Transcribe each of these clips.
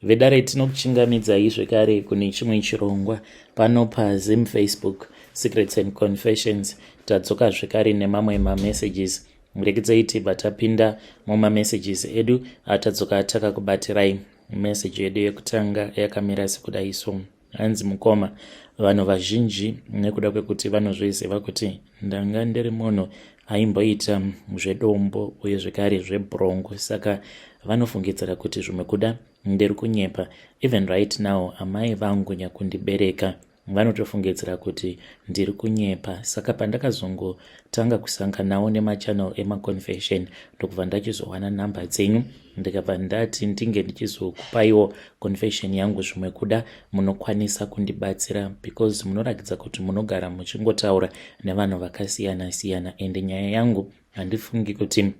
Vedare, tinokuchingamidzai zvekare kune chimwe chirongwa pano paZim Facebook Secrets and Confessions. Tadzoka zvekare nemamwe mamessages. Rekedzai tibva tapinda mumamessages edu atadzoka takakubatirai. Meseji yedu yekutanga yakamira sekudai so. Hanzi, "Mukoma, vanhu vazhinji nekuda kwekuti vanozviziva kuti ndanga ndiri munhu aimboita zvedombo uye zvekare zvebrongo, saka vanofungidzira kuti zvimwe kuda ndiri kunyepa. Even right now, amai vangu nyakundibereka vanotofungidzira kuti ndiri kunyepa. Saka pandakazongotanga kusanganawo nemachannel emaconfession, ndokubva ndachizowana nhamba dzenyu, ndikabva ndati ndinge ndichizokupaiwo confession yangu. Zvimwe kuda munokwanisa kundibatsira because munoratidza kuti munogara muchingotaura nevanhu vakasiyana siyana, ende nyaya yangu handifungi kuti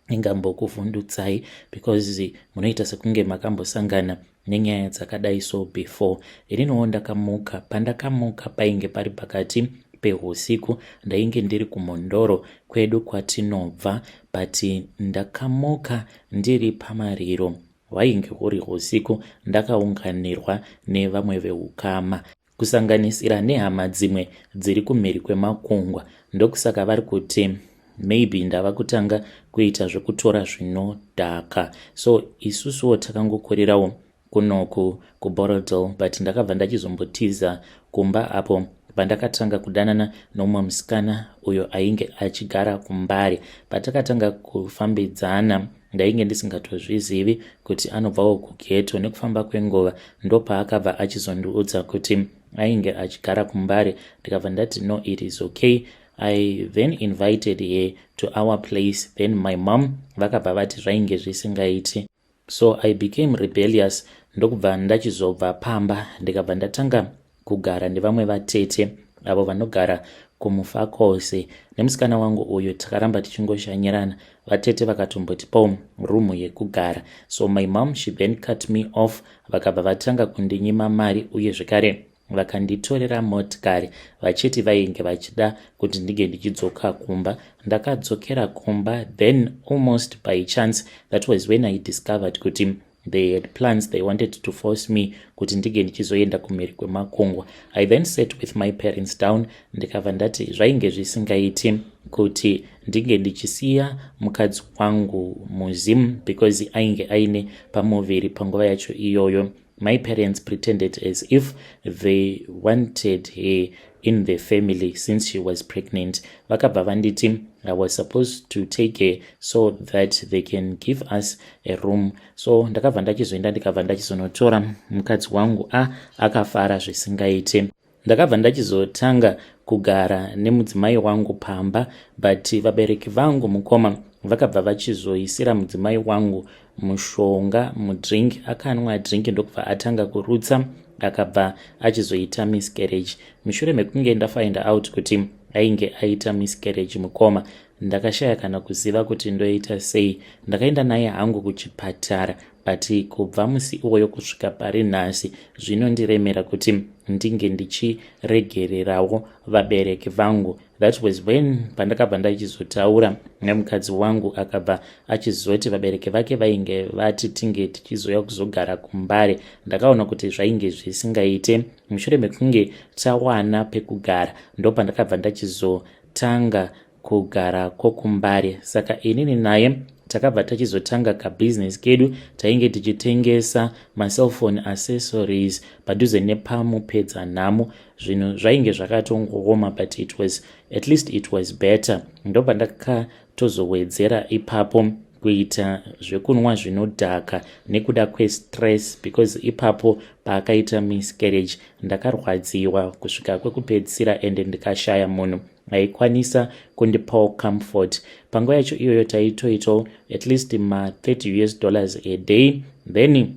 ingambokuvhundutsai because munoita sekunge makambosangana nenyaya dzakadai so before. Ininiwo ndakamuka, pandakamuka painge pari pakati peusiku. Ndainge ndiri kuMhondoro kwedu kwatinobva, but ndakamuka ndiri pamariro. Hwainge huri usiku, ndakaunganirwa nevamwe veukama, kusanganisira nehama dzimwe dziri kumhiri kwemakungwa. Ndokusaka vari kuti maybe ndava kutanga kuita zvekutora zvinodhaka. So isusuwo takangokurirawo kunoku kuBorrowdale, but ndakabva ndachizombotiza kumba apo pandakatanga kudanana nomumwe musikana uyo ainge achigara kuMbare. Patakatanga kufambidzana, ndainge ndisingatozvizivi kuti anobvawo kughetto. Nekufamba kwenguva ndopaakabva achizondiudza kuti ainge achigara kuMbare. Ndikabva ndati, 'No, it is okay.' I then invited her to our place. Then my mom vakabva vati zvainge zvisingaiti, so I became rebellious, ndokubva ndachizobva pamba, ndikabva ndatanga kugara nevamwe vatete avo vanogara kuMufakose. Nemusikana wangu uyu takaramba tichingoshanyirana. Vatete vakatombotipawo rumu yekugara. So my mom, she then cut me off. Vakabva vatanga kundinyima mari uye zvekare vakanditorera motikari, vachiti vainge vachida kuti ndinge ndichidzoka kumba. Ndakadzokera kumba. Then almost by chance, that was when I discovered kuti they had plans. They wanted to force me kuti ndinge ndichizoenda kumhiri kwemakungwa. I then sat with my parents down, ndikabva ndati zvainge zvisingaiti kuti ndinge ndichisiya mukadzi wangu muZim because ainge aine pamuviri panguva yacho iyoyo. My parents pretended as if they wanted her in the family since she was pregnant. Vakabva vanditi I was supposed to take her so that they can give us a room. So ndakabva ndachizoenda, ndikabva ndachizonotora mukadzi wangu. A akafara zvisingaite. Ndakabva ndachizotanga kugara nemudzimai wangu pamba, but vabereki vangu, mukoma, vakabva vachizoisira mudzimai wangu mushonga mudrink. Akanwa drink, ndokubva atanga kurutsa, akabva achizoita miscarriage. Mushure mekunge ndafind out kuti ainge aita miscarriage, mukoma, ndakashaya kana kuziva kuti ndoita sei. Ndakaenda naye hangu kuchipatara, but kubva musi iwoyo kusvika pari nhasi zvinondiremera kuti ndinge ndichiregererawo vabereki vangu. That was when pandakabva ndachizotaura nemukadzi wangu, akabva achizoti vabereki vake vainge vati tinge tichizoya kuzogara kuMbare. Ndakaona kuti zvainge zvisingaite. Mushure mekunge tawana pekugara, ndopandakabva ndachizotanga kugara kwokuMbare. Saka inini naye takabva tachizotanga kabhizinesi kedu. Tainge tichitengesa macellphone accessories padhuze nepaMupedzanhamo. Zvinhu zvainge zvakatongooma, but it was, at least it was better. Ndobva ndakatozowedzera ipapo kuita zvekunwa zvinodhaka nekuda kwestress, because ipapo paakaita miscarriage ndakarwadziwa kusvika kwekupedzisira, ende ndikashaya munhu aikwanisa kundipawo comfort. Panguva yacho iyoyo taitoitawo at least ma30 US dollars a day. Then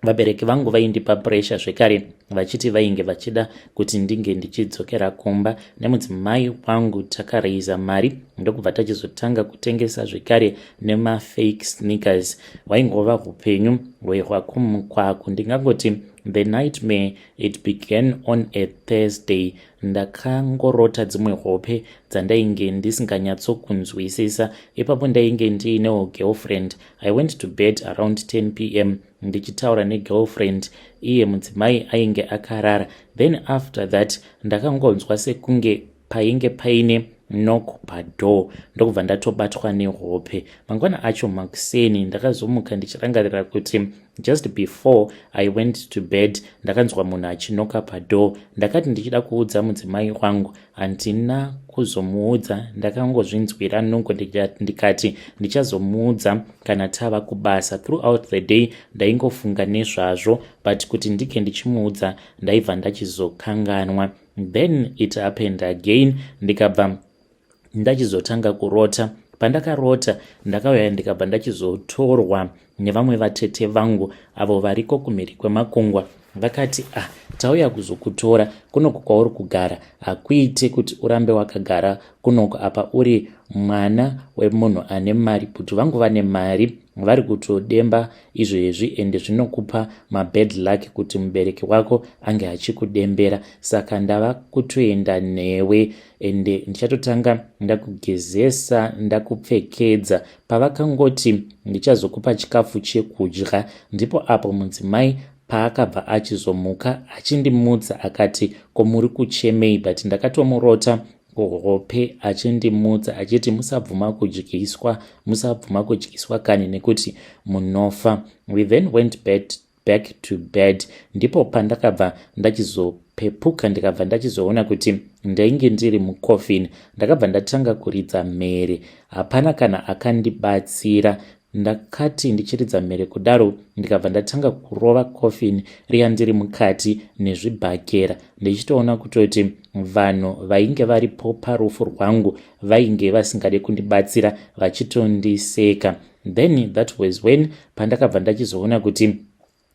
vabereki vangu vaindipa pressure zvekare, vachiti vainge vachida kuti ndinge ndichidzokera kumba. Nemudzimai wangu takareisa mari, ndokubva tachizotanga kutengesa zvekare nemafake sneakers. Hwaingova upenyu hwehwakumukwaku. Ndingangoti the nightmare, it began on a Thursday. Ndakangorota dzimwe hope dzandainge ndisinganyatsokunzwisisa. Ipapo ndainge ndiinewo girlfriend. I went to bed around 10 p.m. ndichitaura negirlfriend, iye mudzimai ainge akarara. Then after that ndakangonzwa sekunge painge paine knock padoor, ndokubva ndatobatwa nehope. Mangwana acho makuseni ndakazomuka ndichirangarira kuti just before I went to bed ndakanzwa munhu achinoka padoor. Ndakati ndichida kuudza mudzimai wangu, handina kuzomuudza. Ndakangozvinzwira nungo, ndikati ndichazomuudza kana tava kubasa. Throughout the day ndaingofunga nezvazvo, but kuti ndike ndichimuudza ndaibva ndachizokanganwa. Then it happened again, ndikabva ndachizotanga kurota. Pandakarota, ndakauya ndikabva ndachizotorwa nevamwe vatete vangu avo variko kumhiri kwemakungwa. Vakati, "Ah, tauya kuzokutora kunoku kwauri kugara. Hakuite kuti urambe wakagara kunoku, apa uri mwana wemunhu ane mari. Kuti vangu vane mari vari kutodemba izvezvi, ende zvinokupa mabad luck kuti mubereki wako ange achikudembera. Saka ndava kutoenda newe, ende ndichatotanga ndakugezesa, ndakupfekedza." Pavakangoti ndichazokupa chikafu chekudya, ndipo apo mudzimai paakabva achizomuka achindimutsa, akati, "Ko, muri kuchemei?" But ndakatomurota kuhope achindimutsa achiti, "Musabvuma kudyiswa, musabvuma kudyiswa kani, nekuti munofa." We then went back to bed. Ndipo pandakabva ndachizopepuka, ndikabva ndachizoona kuti ndainge ndiri mucoffin. Ndakabva ndatanga kuridza mhere, hapana kana akandibatsira. Ndakati ndichiridza mhere kudaro, ndikabva ndatanga kurova coffin riya ndiri mukati nezvibhakera, ndichitoona kutoti vanhu vainge varipo parufu rwangu vainge vasingade kundibatsira, vachitondiseka. Then that was when pandakabva ndachizoona kuti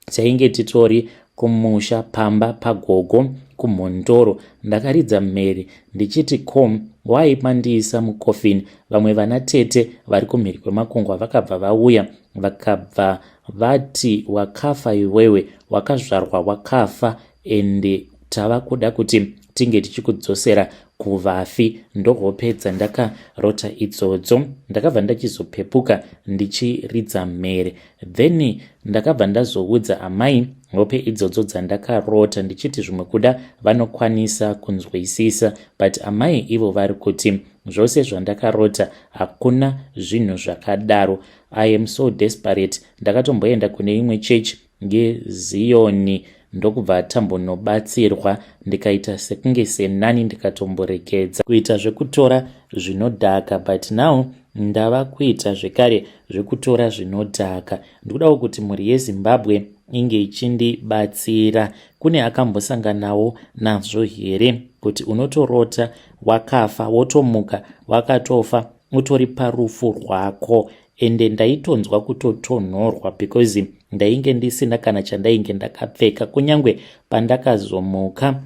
tainge titori kumusha, pamba pagogo kuMhondoro. Ndakaridza mhere ndichiti, "Ko, wai mandiisa mucoffin?" Vamwe vana tete vari kumhiri kwemakungwa vakabva vauya, vakabva vati, "Wakafa iwewe, wakazvarwa wakafa, ende tava kuda kuti tinge tichikudzosera kuvafi." Ndohope dzandakarota idzodzo. Ndakabva ndachizopepuka ndichiridza mhere. Then ndakabva ndazoudza amai hope idzodzo dzandakarota, ndichiti zvimwe kuda vanokwanisa kunzwisisa, but amai ivo vari kuti zvose zvandakarota hakuna zvinhu zvakadaro. I am so desperate. Ndakatomboenda kune imwe chechi yeZiyoni, ndokubva tambonobatsirwa, ndikaita sekunge senani, ndikatomborekedza kuita zvekutora zvinodhaka, but now ndava kuita zvekare zvekutora zvinodhaka. Ndikudawo kuti mhuri yeZimbabwe inge ichindibatsira. Kune akambosanganawo nazvo here kuti unotorota wakafa, wotomuka wakatofa, utori parufu rwako? Ende ndaitonzwa kutotonhorwa because ndainge ndisina kana chandainge ndakapfeka. Kunyange pandakazomuka,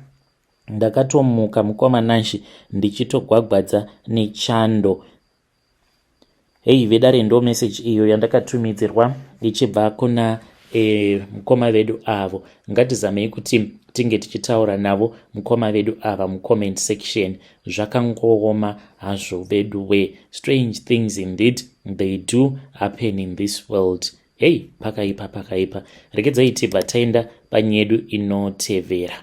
ndakatomuka, mukoma Nashi, ndichitogwagwadza nechando. Hei vedare, ndo meseji iyo yandakatumidzirwa ichibva kuna mukoma vedu avo. Ngatizamei kuti tinge tichitaura navo mukoma vedu ava mucomment section. Zvakangooma hazvo vedu we. Strange things indeed, they do happen in this world. Hei, pakaipa, pakaipa. Regedzai tibva taenda panyedu inotevera.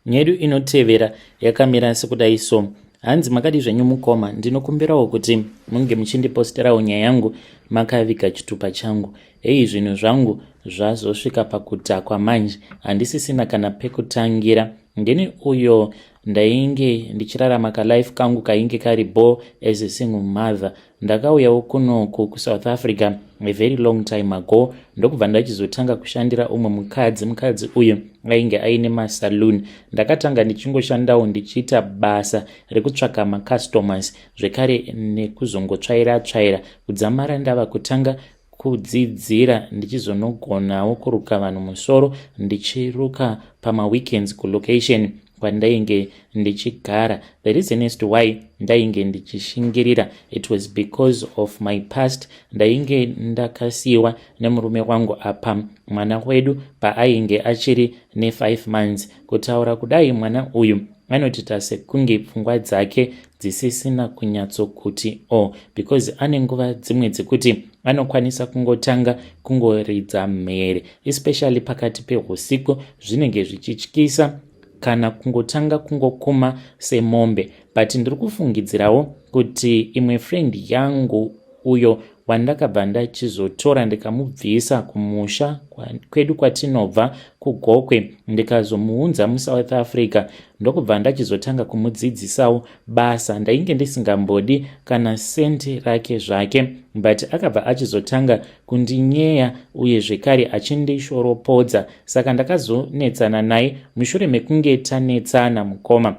Nyedu inotevera yakamira sekudai so. Hanzi, "Makadi zvenyu mukoma? Ndinokumbirawo kuti munge muchindiposterawo nyaya yangu makaviga chitupa changu. Hei, zvinhu zvangu zvazosvika pakudhakwa manje, handisisina kana pekutangira. Ndini uyo ndainge ndichirarama kalife kangu kainge kari bo as a single mother. Ndakauyawo kunoku kuSouth Africa a very long time ago, ndokubva ndachizotanga kushandira umwe mukadzi. Mukadzi uyu ainge aine masaloon. Ndakatanga ndichingoshandawo, ndichiita basa rekutsvaka macustomers, zvekare nekuzongotsvaira tsvaira, kudzamara ndava kutanga kudzidzira ndichizonogonawo kuruka vanhu musoro, ndichiruka pamaweekends kulocation kwandainge ndichigara. The reason as to why ndainge ndichishingirira, it was because of my past. Ndainge ndakasiyiwa nemurume wangu apa mwana wedu paainge achiri ne5 months. Kutaura kudai, mwana uyu anotoita sekunge pfungwa dzake dzisisina kunyatsokuti o oh, because ane nguva dzimwe dzekuti Anokwanisa kungotanga kungoridza mhere, especially pakati pehusiku, zvinenge zvichityisa, kana kungotanga kungokuma semombe. But ndiri kufungidzirawo kuti imwe friend yangu uyo wandakabva ndachizotora, ndikamubvisa kumusha kwedu kwatinobva kuGokwe, ndikazomuunza muSouth Africa, ndokubva ndachizotanga kumudzidzisawo basa. Ndainge ndisingambodi kana sendi rake zvake, but akabva achizotanga kundinyeya uye zvekare achindishoropodza. Saka ndakazonetsana naye. Mushure mekunge tanetsana, mukoma,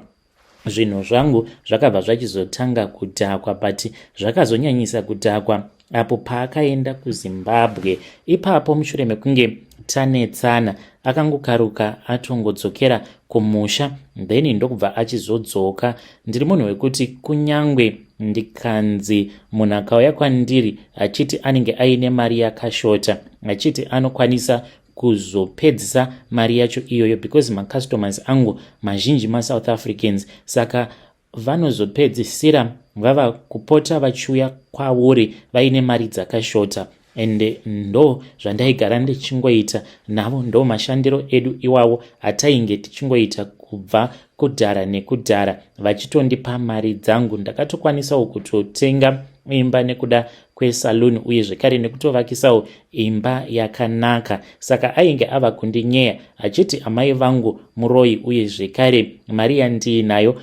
zvinhu zvangu zvakabva zvachizotanga kudhakwa, but zvakazonyanyisa kudhakwa apo paakaenda kuZimbabwe. Ipapo, mushure mekunge tanetsana, akangokaruka atongodzokera kumusha, then ndokubva achizodzoka. Ndiri munhu wekuti kunyangwe ndikanzi munhu akauya kwandiri achiti anenge aine mari yakashota, achiti anokwanisa kuzopedzisa mari yacho iyoyo, because macustomers angu mazhinji maSouth Africans, saka vanozopedzisira vava kupota vachiuya kwauri vaine mari dzakashota. Ende ndo zvandaigara ndichingoita navo, ndo mashandiro edu iwawo atainge tichingoita kubva kudhara nekudhara, vachitondipa mari dzangu. Ndakatokwanisawo kutotenga imba nekuda kwesaloon, uye zvekare nekutovakisawo imba yakanaka. Saka ainge ava kundinyeya achiti amai vangu muroi, uye zvekare mari yandiinayo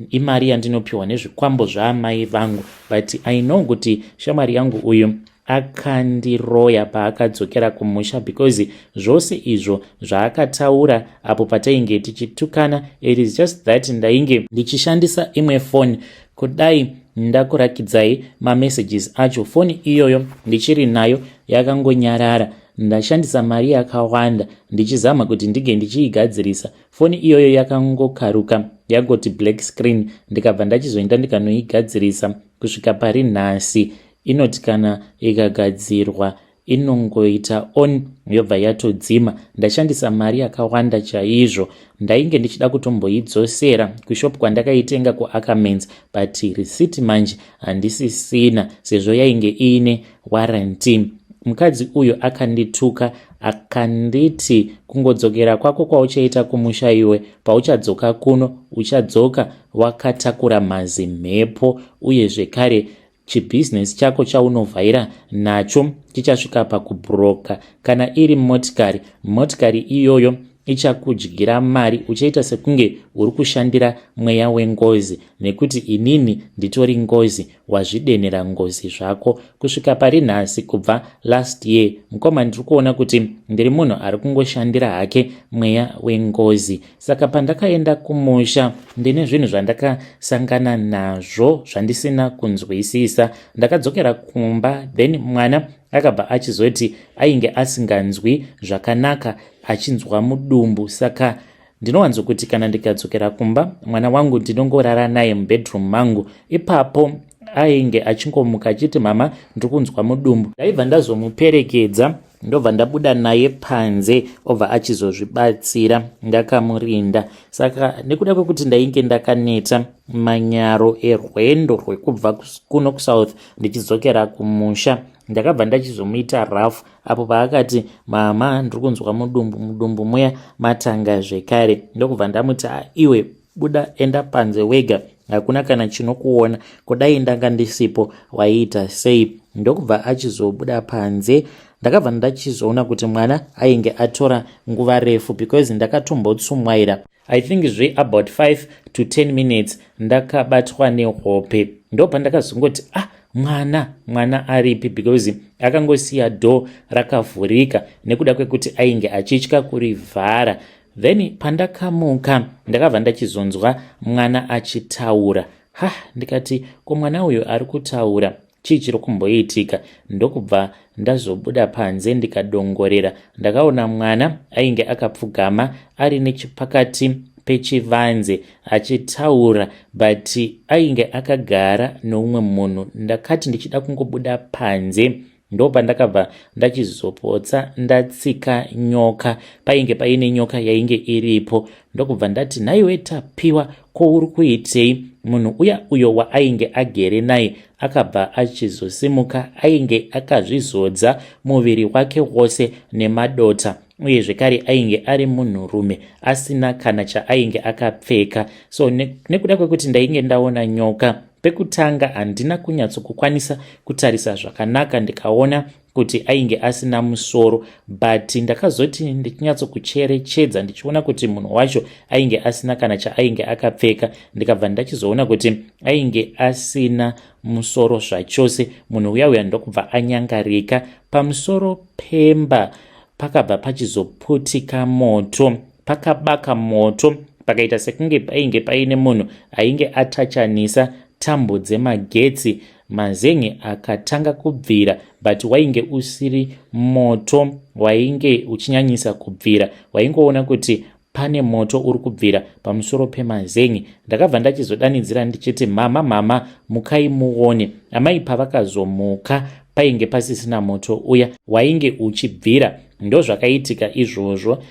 imari yandinopiwa nezvikwambo zvaamai vangu. But I know kuti shamwari yangu uyu akandiroya paakadzokera kumusha, because zvose izvo zvaakataura apo patainge tichitukana, it is just that ndainge ndichishandisa imwe foni. Kudai ndakurakidzai mamessages acho, foni iyoyo ndichiri nayo, yakangonyarara. Ndashandisa mari yakawanda ndichizama kuti ndinge ndichiigadzirisa. Foni iyoyo yakangokaruka yangoti black screen, ndikabva ndachizoenda ndikanoigadzirisa. Kusvika pari nhasi inoti kana ikagadzirwa inongoita on, yobva yatodzima. Ndashandisa mari yakawanda chaizvo. Ndainge ndichida kutomboidzosera kushop kwandakaitenga kuAckermans, but receipt manje handisisina, sezvo yainge iine warranty. Mukadzi uyu akandituka, akanditi, "Kungodzokera kwako kwauchaita kumusha iwe, pauchadzoka kuno uchadzoka wakatakura mazimhepo, uye zvekare chibhizinesi chako chaunovhaira nacho chichasvika pakubhuroka. Kana iri motikari, motikari iyoyo ichakudyira mari, uchaita sekunge uri kushandira mweya wengozi, nekuti inini nditori ngozi. Wazvidenera ngozi zvako." Kusvika pari nhasi, kubva last year, mukoma, ndiri kuona kuti ndiri munhu ari kungoshandira hake mweya wengozi. Saka pandakaenda kumusha, ndine zvinhu zvandakasangana nazvo zvandisina kunzwisisa. Ndakadzokera kumba, then mwana akabva achizoti ainge asinganzwi zvakanaka, achinzwa mudumbu. Saka ndinowanzokuti kana ndikadzokera kumba, mwana wangu ndinongorara naye mubedroom mangu. Ipapo ainge achingomuka achiti, "Mama, ndiri kunzwa mudumbu." Ndaibva ndazomuperekedza, ndobva ndabuda naye panze, obva achizozvibatsira ndakamurinda. Saka nekuda kwekuti ndainge ndakaneta, manyaro erwendo rwekubva kuno kuSouth ndichidzokera kumusha, ndakabva ndachizomuita rough apo paakati, "Mama, ndiri kunzwa mudumbu, mudumbu muya matanga zvekare." Ndokubva ndamuti, "Iwe, buda, enda panze wega, hakuna kana chinokuona. Kudai ndanga ndisipo waiita sei?" Ndokubva achizobuda panze. Ndakabva ndachizoona kuti mwana ainge atora nguva refu, because ndakatombotsumwaira, I think zve about 5 to 10 minutes, ndakabatwa nehope. Ndopandakazongoti, "Ah, mwana, mwana aripi?" Because akangosiya door rakavhurika nekuda kwekuti ainge achitya kurivhara. Then pandakamuka, ndakabva ndachizonzwa mwana achitaura. Ha, ndikati, "Ko mwana uyu ari kutaura, chii chiri kumboitika?" Ndokubva ndazobuda panze, ndikadongorera, ndakaona mwana ainge akapfugama ari nechipakati pechivanze achitaura, but ainge akagara neumwe munhu. Ndakati ndichida kungobuda panze, ndopandakabva ndachizopotsa ndatsika nyoka. Painge paine nyoka yainge iripo. Ndokubva ndati, "Nhaiwe Tapiwa." Ko uri kuitei? Munhu uya uyo waainge agere naye akabva achizosimuka ainge akazvizodza muviri wake wose nemadota uye zvekare ainge ari munhurume asina kana chaainge akapfeka. So nekuda kwekuti ndainge ndaona nyoka pekutanga, handina kunyatsokukwanisa kutarisa zvakanaka ndikaona kuti ainge asina musoro, but ndakazoti ndichinyatsokucherechedza ndichiona kuti munhu wacho ainge asina kana chaainge akapfeka, ndikabva ndachizoona kuti ainge asina musoro zvachose. Munhu uya uya ndokubva anyangarika. Pamusoro pemba pakabva pachizoputika moto, pakabaka moto, pakaita sekunge painge paine munhu ainge atachanisa tambo dzemagetsi. Mazen'e akatanga kubvira, but wainge usiri moto wainge uchinyanyisa kubvira. Waingoona kuti pane moto uri kubvira pamusoro pemazen'e. Ndakabva ndachizodanidzira ndichiti, "Mama, mama, mukai muone." Amai pavakazomuka, painge pasisina moto uya wainge uchibvira. Ndozvakaitika izvozvo.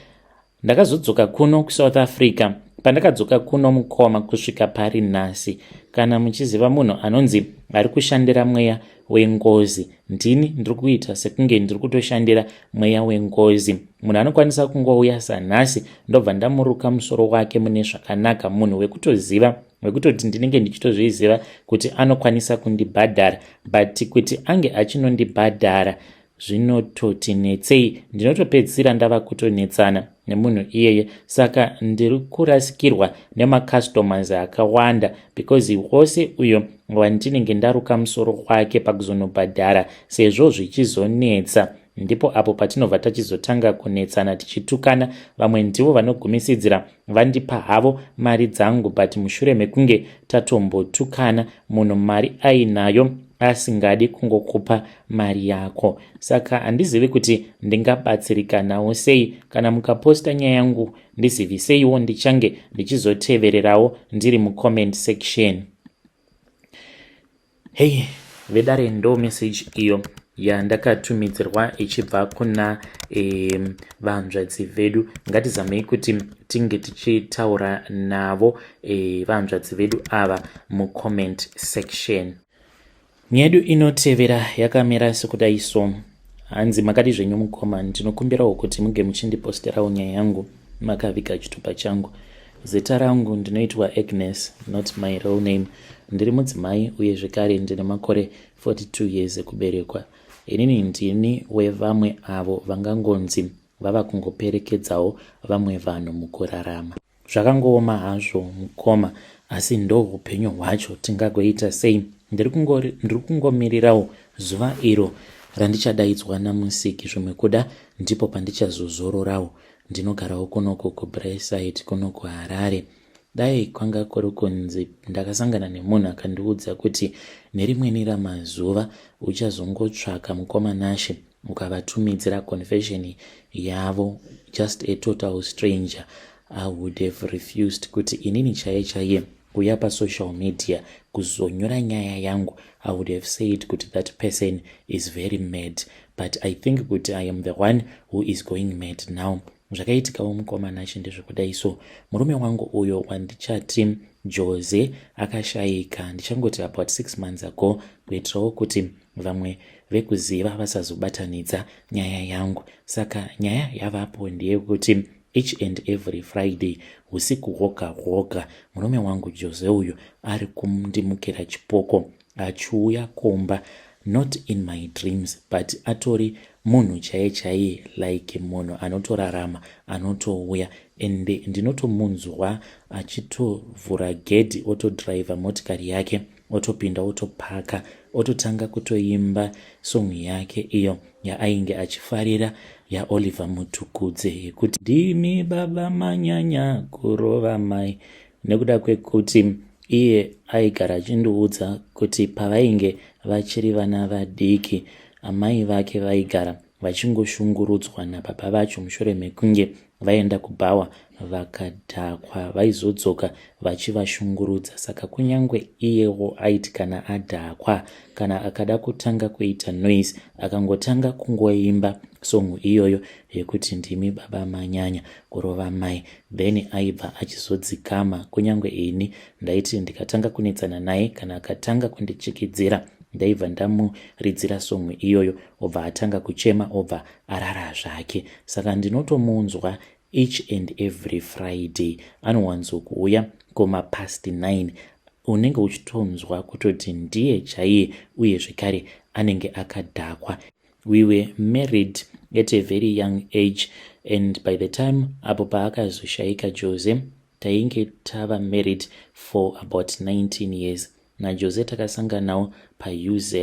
Ndakazodzoka kuno kuSouth Africa. Pandakadzoka kuno, mukoma, kusvika pari nhasi, kana muchiziva munhu anonzi ari kushandira mweya wengozi, ndini. Ndiri kuita sekunge ndiri kutoshandira mweya wengozi. Munhu anokwanisa kungouya sanhasi, ndobva ndamuruka musoro wake mune zvakanaka, munhu wekutoziva, wekutoti ndinenge ndichitozviziva kuti anokwanisa kundibhadhara, but kuti ange achinondibhadhara zvinototi netsei. Ndinotopedzisira ndava kutonetsana nemunhu iyeye. Saka ndiri kurasikirwa nemacustomers akawanda because wose uyo wandinenge ndaruka musoro wake, pakuzonobhadhara, sezvo zvichizonetsa, ndipo apo patinobva tachizotanga kunetsana tichitukana. Vamwe ndivo vanogumisidzira vandipa havo mari dzangu, but mushure mekunge tatombotukana. Munhu mari ainayo, asingadi kungokupa mari yako. Saka handizivi kuti ndingabatsirikanawo sei. Kana mukaposta nyaya yangu, ndiziviseiwo, ndichange ndichizotevererawo ndiri mucomment section. Hei vedare, ndo message iyo yandakatumidzirwa ichibva kuna vanzvadzi vedu. Ngatizamei kuti tinge tichitaura navo vanzvadzi vedu ava mucomment section. Nyaya yedu inotevera yakamira sekudai so. Hanzi, "Makadi zvenyu mukoma? Ndinokumbirawo kuti muge muchindiposterawo nyaya yangu makaviga chitupa changu. Zita rangu ndinoitwa Agnes, not my real name. Ndiri mudzimai uye zvekare ndine makore 42 years ekuberekwa. Inini ndini wevamwe avo vangangonzi vava kungoperekedzawo vamwe vanhu mukurarama. Zvakangooma hazvo mukoma, asi ndo upenyu hwacho, tingagoita sei? Ndiri kungomirirawo zuva iro randichadaidzwa naMusiki, zvimwe kuda ndipo pandichazozororawo. Ndinogarawo kunoko kuBraeside, kuno kuHarare. Dai kwanga kuri kunzi ndakasangana nemunhu akandiudza kuti nerimweni ramazuva uchazongotsvaka mukoma Nashe ukavatumidzira confession yavo, just a total stranger, I would have refused kuti inini chaiye chaiye kuuya pasocial media kuzonyora nyaya yangu. I would have said kuti that person is very mad, but I think kuti I am the one who is going mad now. Zvakaitikawo mukoma Nashe ndezvekudai so. Murume wangu uyo wandichati Jose akashayika, ndichangoti about 6 months ago, kuitirawo kuti vamwe vekuziva vasazobatanidza nyaya yangu. Saka nyaya yavapo ndeyekuti each and every Friday, usiku hwoga hwoga, murume wangu Jose uyu ari kundimukira chipoko achiuya kumba, not in my dreams, but atori munhu chaiye chaiye, like munhu anotorarama, anotouya, ende ndinotomunzwa achitovhura gedhi, otodhiraivha motikari yake, otopinda, otopaka, ototanga kutoimba song yake iyo yaainge achifarira yaOliver Mutukudze yekuti 'Ndimi baba manyanya kurova mai', nekuda kwekuti iye aigara achindiudza kuti pavainge vachiri vana vadiki, amai vake vaigara vachingoshungurudzwa nababa vacho mushure mekunge vaenda kubhawa vakadhakwa vaizodzoka vachivashungurudza saka kunyange iyewo aiti kana adhakwa kana akada kutanga kuita noise akangotanga kungoimba song iyoyo yekuti ndimi baba manyanya kurova mai then aibva achizodzikama kunyange ini ndaiti ndikatanga kunetsana naye kana akatanga kundichikidzira ndaibva ndamuridzira song iyoyo obva atanga kuchema obva arara zvake saka ndinotomunzwa each and every Friday anowanzokuuya kuma past 9 unenge uchitonzwa kutoti ndiye chaiye uye zvekare anenge akadhakwa. We were married at a very young age and by the time apo paakazoshaika Jose tainge tava married for about 19 years. NaJose takasanganawo paUZ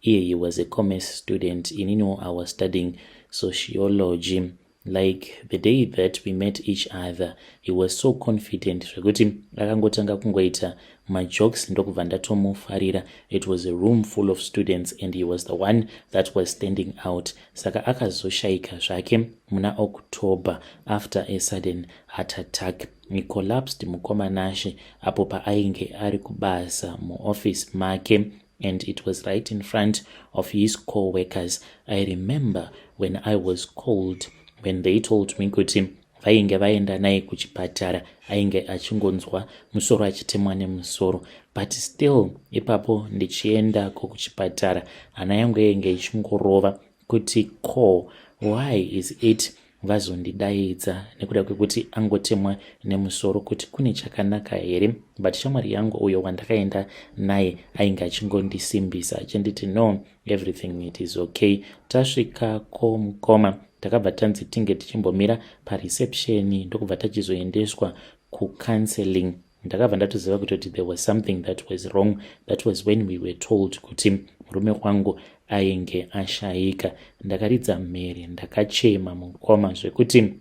iye he was a commerce student ininiwo I was studying sociology. Like the day that we met each other he was so confident zvekuti akangotanga kungoita majokes ndokubva ndatomufarira. It was a room full of students and he was the one that was standing out. Saka akazoshaika zvake muna October after a sudden heart attack. He collapsed mukoma Nashe apo paainge ari kubasa muoffice make and it was right in front of his co-workers. I remember when I was called when they told me kuti vainge vaenda naye kuchipatara ainge achingonzwa musoro achitemwa nemusoro but still ipapo ndichiendako kuchipatara hana yangu yainge ichingorova kuti ko why is it vazondidaidza nekuda kwekuti angotemwa nemusoro kuti kune chakanaka here but shamwari yangu uyo wandakaenda naye ainge achingondisimbisa achinditi no everything it is okay tasvikako mukoma takabva tanzi tinge tichimbomira pareception ndokubva tachizoendeswa kucounseling ndakabva ndatoziva kutoti there was something that was wrong that was when we were told kuti murume wangu ainge ashayika ndakaridza mhere ndakachema mukoma zvekuti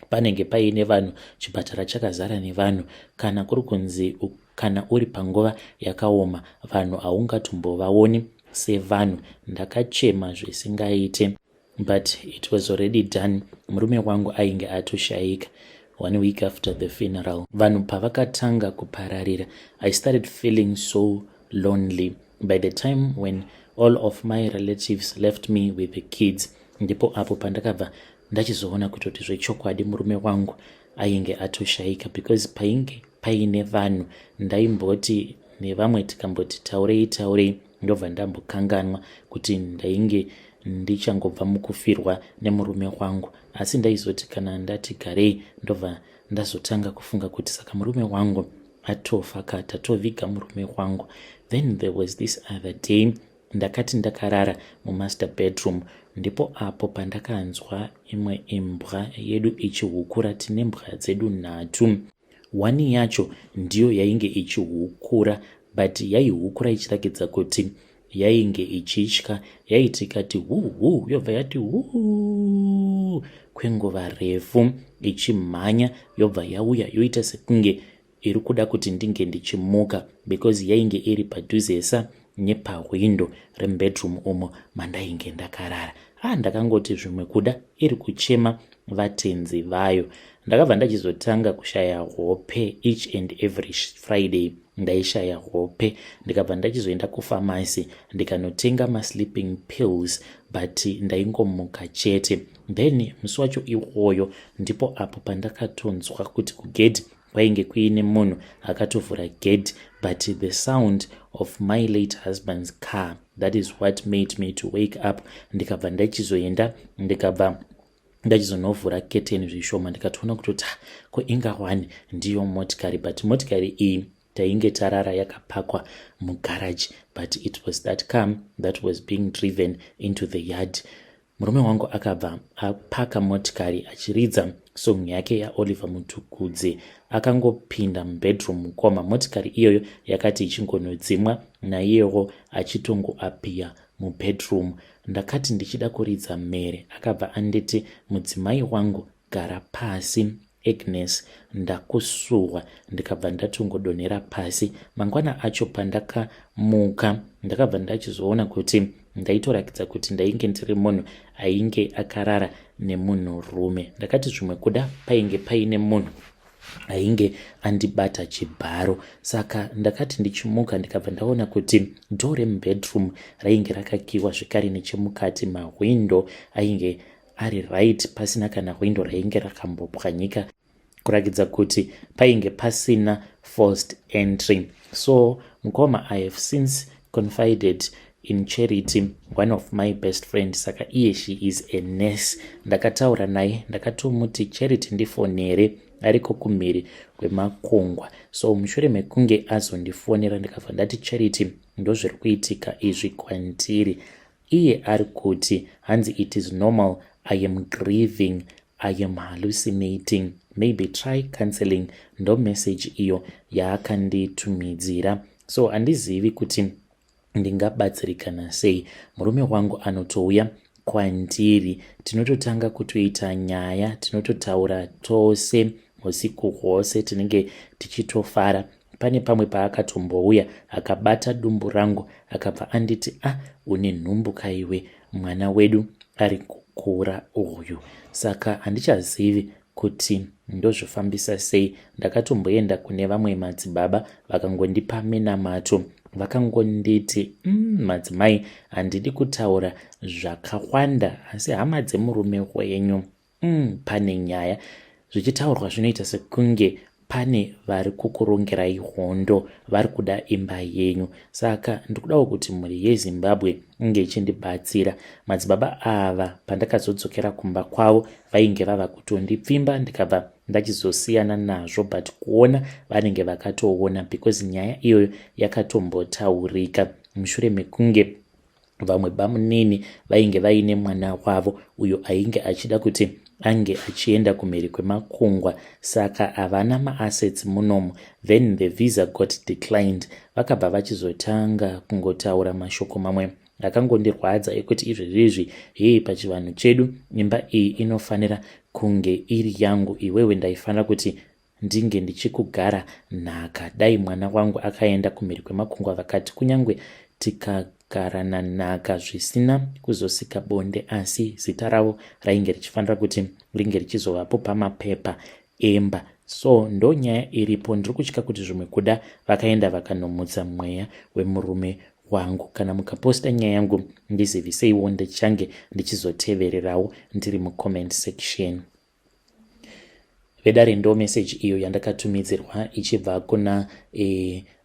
panenge paine vanhu chipatara chakazara nevanhu kana kuri kunzi kana uri panguva yakaoma vanhu haungatombovaoni sevanhu ndakachema zvisingaite but it was already done murume wangu ainge atoshayika one week after the funeral vanhu pavakatanga kupararira I started feeling so lonely by the time when all of my relatives left me with the kids ndipo apo pandakabva ndachizoona kutoti zvechokwadi murume wangu ainge atoshayika because painge paine vanhu ndaimboti nevamwe tikamboti taurei taurei ndobva ndambokanganwa kuti ndainge ndichangobva mukufirwa nemurume wangu asi ndaizoti kana ndati garei ndobva ndazotanga kufunga kuti saka murume wangu atofa ka tatoviga murume wangu then there was this other day ndakati ndakarara mumaster bedroom ndipo apo pandakanzwa imwe imbwa yedu ichihukura tine mbwa dzedu nhatu one yacho ndiyo yainge ichihukura but yaihukura ichirakidza kuti yainge ichitya yaiti ikati huhu yobva yati huu kwenguva refu ichimhanya yobva yauya yoita sekunge iri kuda kuti ndinge ndichimuka because yainge iri padhuzesa nepahwindo remubedroom umo mandainge ndakarara ah ndakangoti zvimwe kuda iri kuchema vatenzi vayo ndakabva ndachizotanga kushaya hope each and every Friday ndaishaya hope ndikabva ndachizoenda kufamasi ndikanotenga masleeping pills but ndaingomuka chete then musi wacho iwoyo ndipo apo pandakatonzwa kuti kugedhi kwainge kuine munhu akatovhura gate but the sound of my late husband's car that is what made me to wake up ndikabva ndachizoenda ndikabva ndachizonovhura keteni zvishoma ndikatoona kutoti ko inga wani ndiyo motikari but motikari iyi tainge tarara yakapakwa mugaraji but it was that car that was being driven into the yard murume wangu akabva apaka motikari achiridza song yake yaOliver Mutukudzi akangopinda mubedroom mukoma motikari iyoyo yakati ichingonodzimwa naiyewo achitongoappear mubedroom ndakati ndichida kuridza mhere akabva anditi mudzimai wangu gara pasi Agnes ndakusuwa ndikabva ndatongodonhera pasi mangwana acho pandakamuka ndakabva ndachizoona kuti Ndaitorakidza kuti ndainge ndiri munhu ainge akarara nemunhurume. Ndakati zvimwe kuda painge paine munhu ainge andibata chibharo. Saka ndakati ndichimuka ndikabva ndaona kuti dhoo remubedroom rainge rakakiwa zvekare nechemukati mahwindo ainge ari right, pasina kana hwindo rainge rakambopwanyika, kurakidza kuti painge pasina forced entry. So mukoma, I have since confided in Charity, one of my best friend. Saka iye, she is a nurse. Ndakataura naye, ndakatomuti, "Charity, ndifonere," ariko kumhiri kwemakungwa. So mushure mekunge azondifonera, ndikabva ndati, "Charity, ndozviri kuitika izvi kwandiri." Iye ari kuti hanzi, "It is normal. I am grieving. I am hallucinating. Maybe try counseling." Ndo message iyo yaakanditumidzira. So handizivi kuti ndingabatsirikana sei. Murume wangu anotouya kwandiri, tinototanga kutoita nyaya, tinototaura tose usiku hwose, tinenge tichitofara. Pane pamwe paakatombouya akabata dumbu rangu, akabva anditi, "Ah, une nhumbu kaiwe, mwana wedu ari kukura uyu." Saka handichazivi kuti ndozvifambisa sei. Ndakatomboenda kune vamwe madzibaba, vakangondipa minamato, vakangonditi, Madzimai, handidi kutaura zvakawanda, asi hama dzemurume wenyu, pane nyaya zvichitaurwa, zvinoita sekunge pane vari kukurongerai hondo, vari kuda imba yenyu. Saka ndikudawo kuti mhuri yeZimbabwe inge ichindibatsira." Madzibaba ava, pandakazodzokera kumba kwavo, vainge vava kutondipfimba, ndikabva ndachizosiyana nazvo, but kuona vanenge vakatoona, because nyaya iyoyo yakatombotaurika mushure mekunge vamwe bamunini vainge vaine mwana wavo uyo ainge achida kuti ange achienda kumhiri kwemakungwa, saka havana maassets munomu. Then the visa got declined. Vakabva vachizotanga kungotaura mashoko mamwe akangondirwadza ekuti izvezvizvi, hei, pachivanhu chedu imba iyi inofanira kunge iri yangu, iwewe ndaifanira kuti ndinge ndichikugara nhaka dai mwana wangu akaenda kumhiri kwemakungwa. Vakati kunyange tikagarana nhaka zvisina kuzosika bonde, asi zita ravo rainge richifanira kuti ringe richizovapo pamapepa emba. So ndo nyaya iripo. Ndiri kutya kuti zvimwe kuda vakaenda vakanomutsa mweya wemurume wangu. Kana mukaposta nyaya yangu, ndiziviseiwo, ndichange ndichizotevererawo ndiri mucomment section. Vedare, ndo meseji iyo yandakatumidzirwa ichibva kuna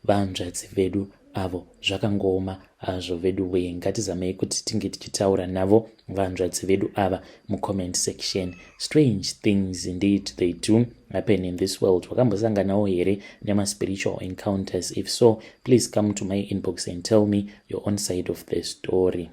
vanzvadzi vedu avo. Zvakangooma hazvo vedu wee. Ngatizamei kuti tinge tichitaura navo vanzvadzi vedu ava mucomment section. Strange things indeed, they do happen in this world. Wakambosanganawo here nemaspiritual encounters? If so, please come to my inbox and tell me your own side of the story.